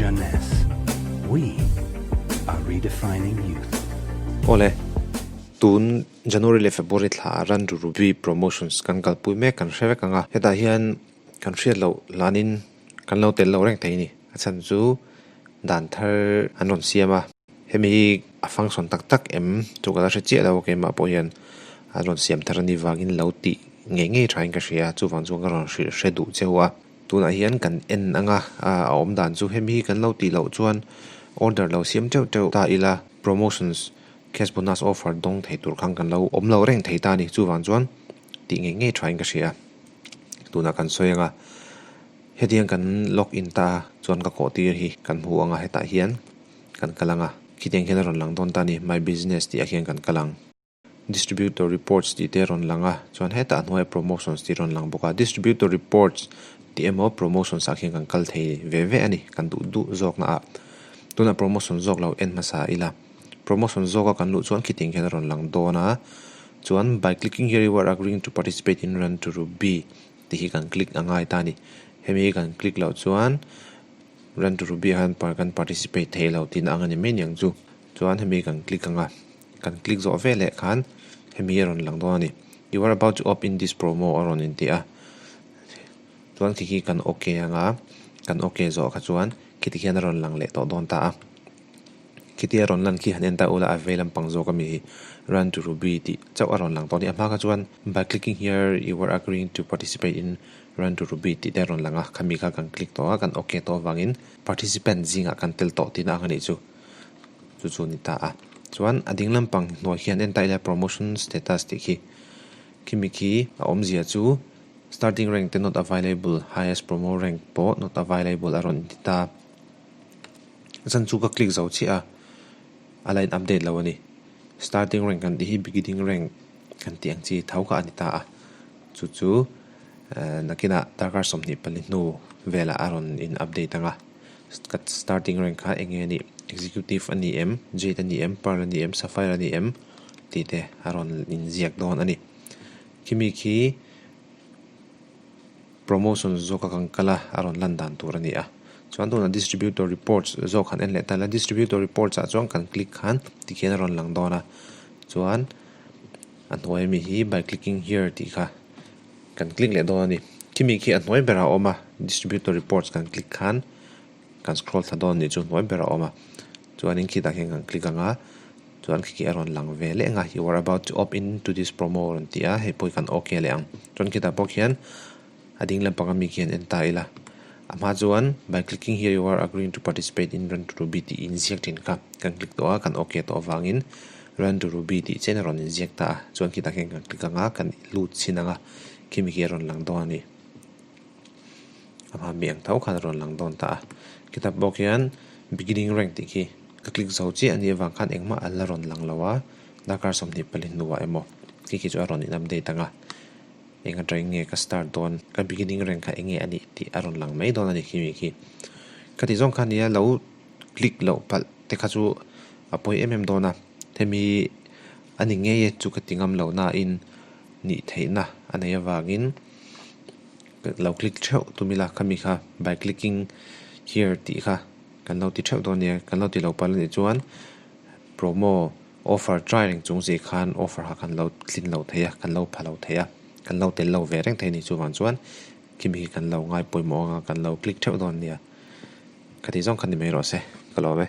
Jeunesse. We are redefining youth. Awle, tun January leh February thla Run to Ruby promotions kan kalpui mek kan hre vek ang a, hetah hian kan hriat loh hlanin kan lo tel loh reng thei a ni. A chhan chu dan thar an rawn siam a, hemi hi a function tak tak em chu ka la hre chiah lo keimah pawh hian an rawn siam thar a nih vangin lo tih ngei ngei thain ka hria chuvang chuan ka rawn hrilh hre duh cheu a. Tunah hian kan en ang a, a awm dan chu hemi hi kan lo tih loh chuan order lo siam teuh teuh ta ila promotions cash bonus offer dawng thei tur khan kan lo awm lo reng thei ta a ni chuvang chuan tih ngei ngei thain ka hria tunah kan sawi ang a. Hetiang kan log in ta chuan ka kawh tir hi kan hmu ang a, hetah hian kan kal ang a, khitiang hian a rawn lang dawn ta a ni, my business tih ah hian kan kal ang. Distributor reports tih te a rawn lang a, chuan hetah hnuaiah promotions tih a rawn lang bawk a, distributor reports tih emaw promotions ah khian kan kal thei ve ve a ni, kan duh duh zawk na ah. Tunah promotion zawk lo en hmasa ila, promotion zawk a kan luh chuan khitiang hian a rawn lang dawn a, chuan by clicking here you are agreeing to participate in run to ruby. Tih hi kan click a ngai ta a ni. Hemi hi kan click loh chuan Run to Ruby ah hian kan participate thei lo tihna ang a ni mai niang chu. Chuan hemi hi kan click ang a, kan click zawh veleh khan hemi hi a rawn lang dawn a ni. You are about to opt in this promo a rawn inti a. Chuan khi khi kan ok ang a, kan ok zawh kha chuan khiti khian a rawn lang leh tawh dawn ta a. Khiti a rawn lan khi han en ta ula a vei lampang zawk ami hi Run to Ruby tih chauh a rawn lang tawh a ni. A hma kha chuan by clicking here you are agreeing to participate in Run to Ruby tih te a rawn lang a, khami kha kan click tawh a, kan ok tawh avangin participant zingah kan tel tawh tihna ang a nih chu. Chu chu a ni ta a. Chuan a ding lampang hnuai khian en ta ila promotion status tih khi khimi khi a awmzia chu starting rank te not available, highest promo rank pawh not available a rawn ti ta. A chan chu ka click zo chiah a, a la in update lo a ni. Starting rank kan tih hi beginning rank kan tih ang chi tho kha a ni ta a. Chu chu nakinah darkar 24 hnu velah a rawn in update ang a. Ka starting rank kha eng nge a nih, executive a ni em, jade a ni em, pearl a ni em, sapphire a ni em tih te a rawn inziak dawn a ni. Khimi khi. Promotion zawka kan kal a, a rawn lan dan tur a ni a. Chuan tunah distributor reports zawk han en leh ta ila, distributor reports ah chuan kan click khan tikhian a rawn lang dawn a. Chuan a hnuai ami hi by clicking here tih kha kan click leh dawn a ni. Khimi khi a hnuai berah a awm a, distributor reports kan click khan kan scroll thla dawn a nih chu hnuai berah a awm a. Chuanin khitah khian kan click ang a, chuan khi khi a rawn lang ve leh ang a, you are about to opt in to this promo a rawn ti a, hei pawh hi kan ok leh ang. Chuan khitah pawh khian a ding lampang ami khian en ta ila, a hma chuan by clicking here you are agreeing to participate in run to ruby tih inziak thin kha kan click tawh a, kan ok tawh avangin run to ruby tih chen a rawn inziak ta a, chuan khitah khian kan click ang a, kan lut chhin ang a, khimi khi a rawn lang dawn a ni. A hma mi ang tho khan a rawn lang dawn ta a, khitah pawh khian beginning rank tih khi ka click zo chiah a nih avang khan engmah a la rawn lang lo a, darkar 24 hnuah emaw khi khi chu a rawn in update ang a, eng atangin nge ka start dawn, ka beginning rank kha eng nge a nih tih a rawn lang mai dawn a ni khi mi khi. Ka tih zawng kha nia lo click loh palh te kha chu a pawi em em dawn a, hemi a ni ngei e chu ka ti ngam lo nain nih theihna a nei avangin. Lo click theuh tum ila khami kha by clicking here tih kha kan lo ti theuh dawn nia kan lo ti lo palh anih chuan promo offer try reng chung zia khan offer kha kan lo tlin lo thei a kan lo pha lo thei a kan lo tel lo ve reng thei a ni chuvang chuan khimi hi kan lo ngai pawimawh anga kan lo click theuh dawn nia ka tih zawng kha ni mai rawh se ka lawm e.